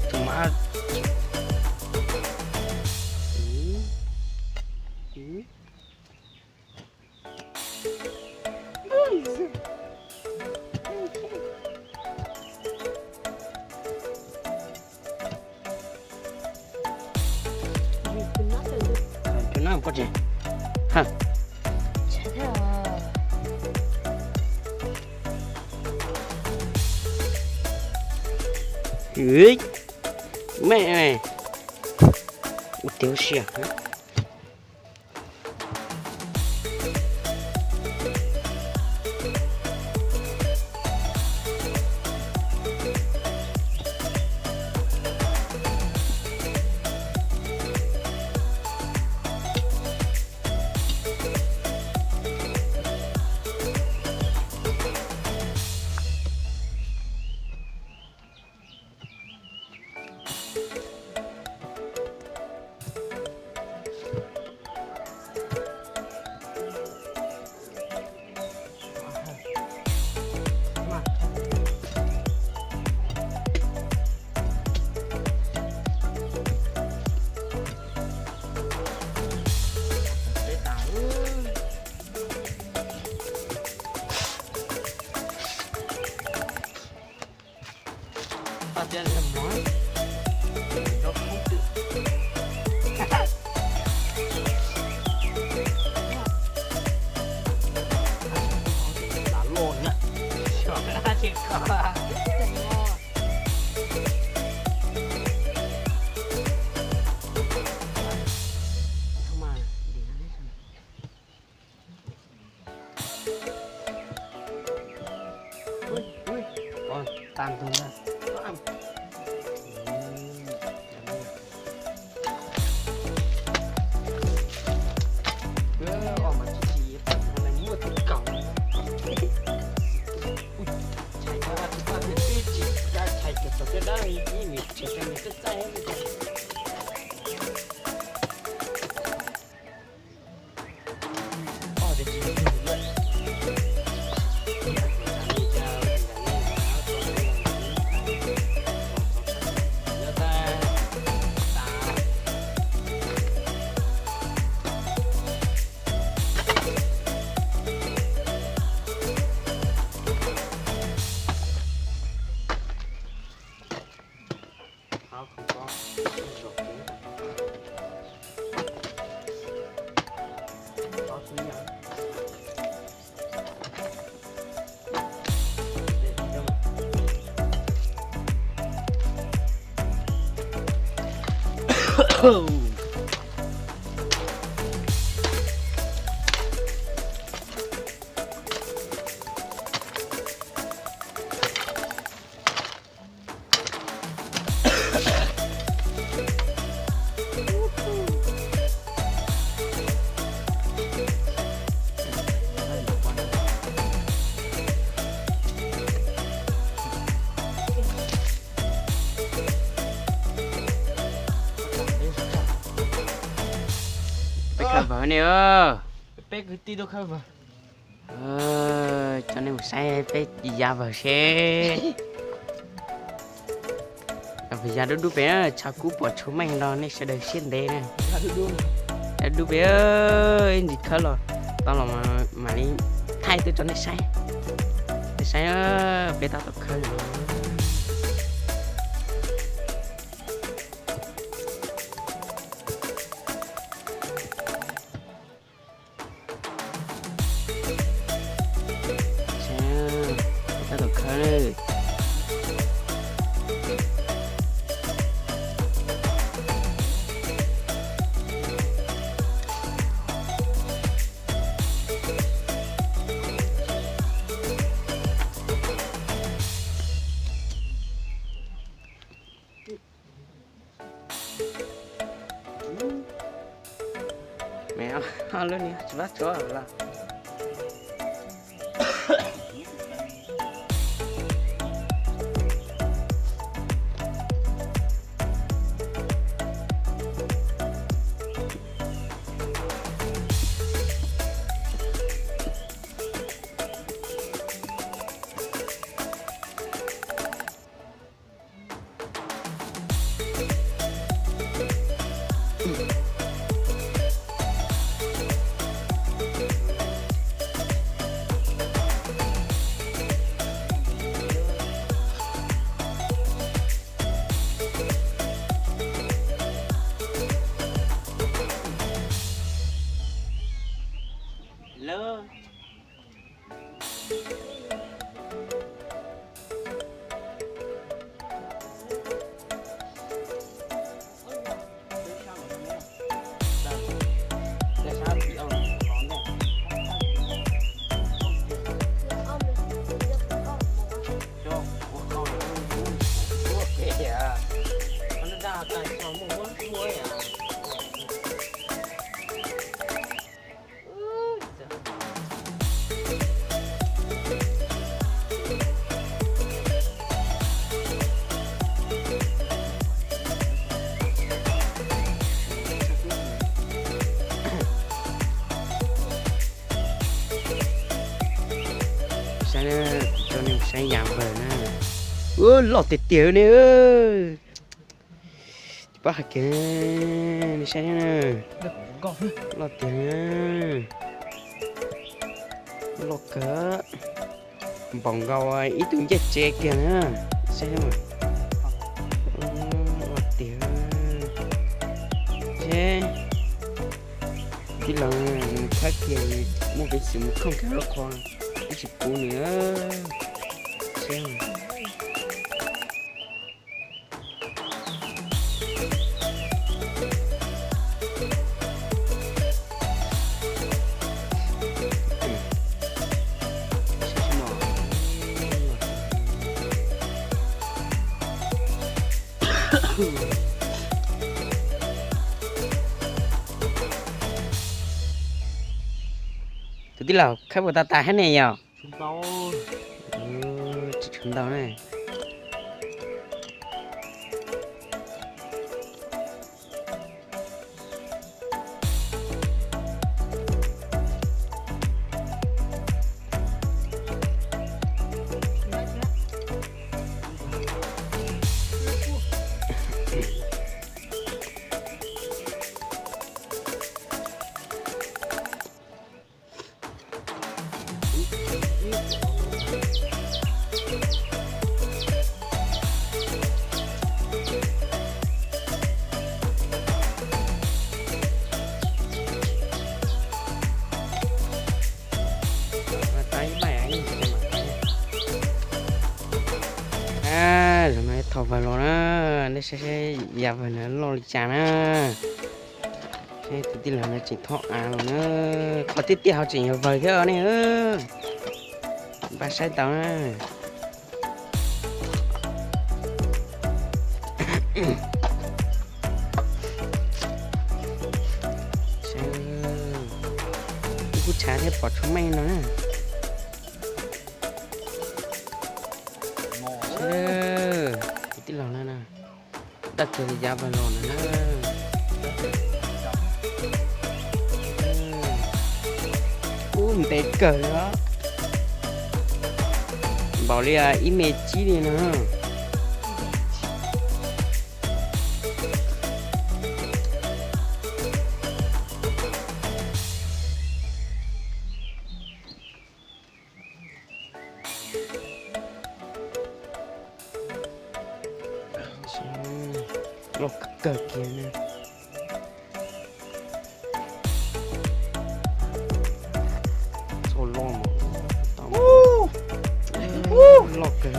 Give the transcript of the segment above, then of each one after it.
Tus mas Cov no poj tsev. Ui, me, ua tiag ua si. Ui, ui, ua tag ntug na. Ua mas tsis tsis muaj tus kaus. Ui, tshais tau tsis tau tias tsis tsis tshais kiag tau tej dab ib me tshais tau me txaij txaij. Peb cover ne. Peb kwv tij tuaj cover. Coj nej mus saib peb ya vawg seb. Vawg ya dub dub pem, tshav kub pom tshuav meej rau nej sawv daws siab ntev na. Ya dub pem, ib ntsis khawb los tau los mam li thaij tuaj rau nej saib. Nej saib, peb tab tom khawb. Tab tom khawb. Me, lub niag tsis pab tsuav lawm. Saib, coj nej saib yav vawg na. Ua loj tiag tiag ne. Pab hais kiag, nej saib na. Loj tiag, loj kawg. Npaum nkaus ib tug ncej tsev kiag na. Saib, loj tiag. Tib los khawb kiag, muaj peev xwm mus khooj kiag lub qhov, ib tsis puv nws. Tus tij laug khawb puas tau tas hab ne yog? Tsis tshuav ntau ne. Zaum no thauj vawg los na, nej saib saib yav vawg no loj li cas na. Saib tus tij laug no tseem thauj av los na. Qhov tiaj tiaj ho tseem yog vawg thiab ne. Npaj saib tau na. Ib khub tshav thiab pom tshuaj meej no na. Tus tij laug no na, daj kiag li yav vawg los na. Ub, ntev kawg li os. Npaum li ib me tsib li no. Loj kawg kiag ne. Txhua loj mas, loj kawg.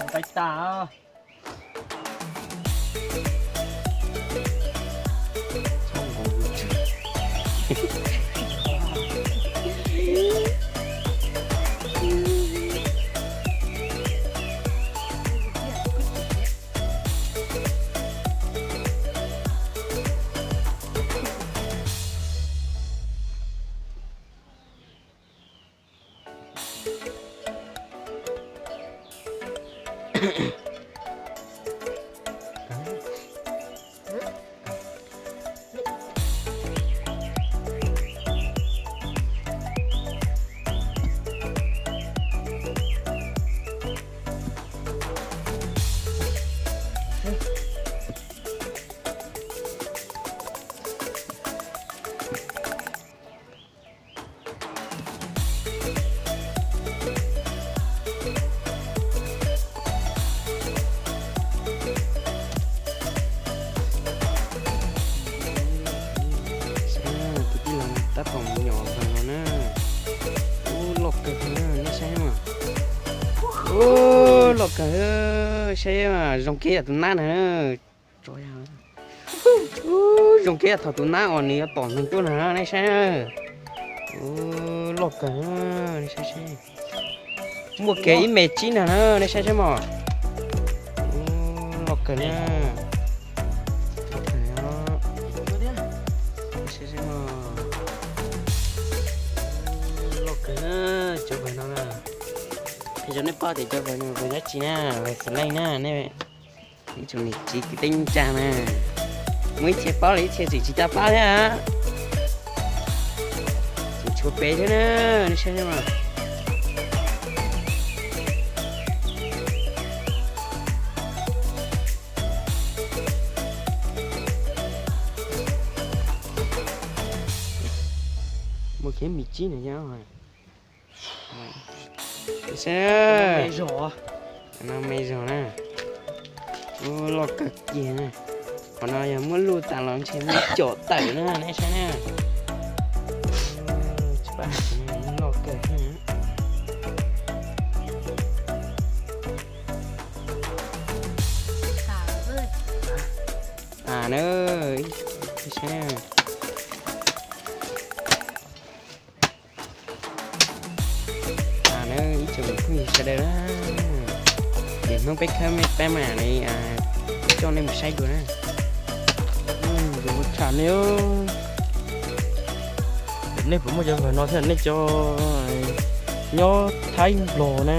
Ntais tas. Saib tus tij laug tab tom nyom vawg los na. Ub, loj kawg na, nej saib mas. Ub, loj kawg, saib mas zoo kiag yam tus nab na. Ub, zoo kiag yam thaum tus nab uas nws yuav tom neeg tuaj na, nej saib. Ub, loj kawg na, nej saib seb. Muaj kiag ib me tsib na na, nej saib seb mog. Ub, loj kawg na. Loj kawg na, nej saib seb mog. Loj kawg na, cov vawg no na. Qhia rau nej paub tias cov vawg no vawg dab tsi na, vawg xeem leej na, nej ib tsoom niam txiv kwv tij neej tsa na. Muaj ib txhia paub los ib txhia tseem tsis tau paub thiab. Tseem tshuav pem thiab na, nej saib seb mog. Muaj kiag me tsib na yog. Saib, no me zog na. Ub, loj kawg kiag na. Qhov no yog muab luj tas los ntshe muab com tawm na, nej saib na. Loj kawg na. A na, nej saib na. A na, ib tsoom phooj ywg sawv daws na, niaj hnub peb khawb me peb mam li coj nej mus saib dua na. Zoo tshaj nej, nej puas muaj cov vawg no thiab nej cov nyob Thaib Nplog na.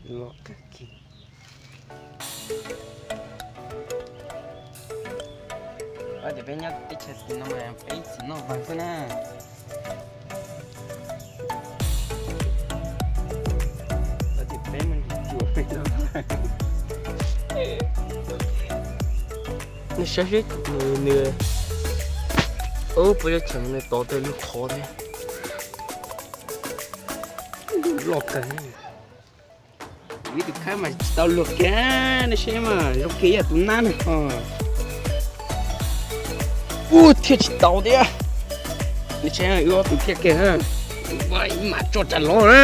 Loj kawg kiag. Tias peb nyob teb chaws no mas peb tsis noj vawg xwb na. Tias peb mus cuam peb noj vawg. Nej saib seb, nws, ub, puas yuav cheem nws tod tej lub qhov thiab. Loj kawg. Ib tug khawb mas tsis tau luag kiag, nej saib mas zoo kiag yog tus nab na ho. Ub, thiaj tsis tau thiab. Nej saib, wb ob tug thiaj kiag, mam tso tsam los na.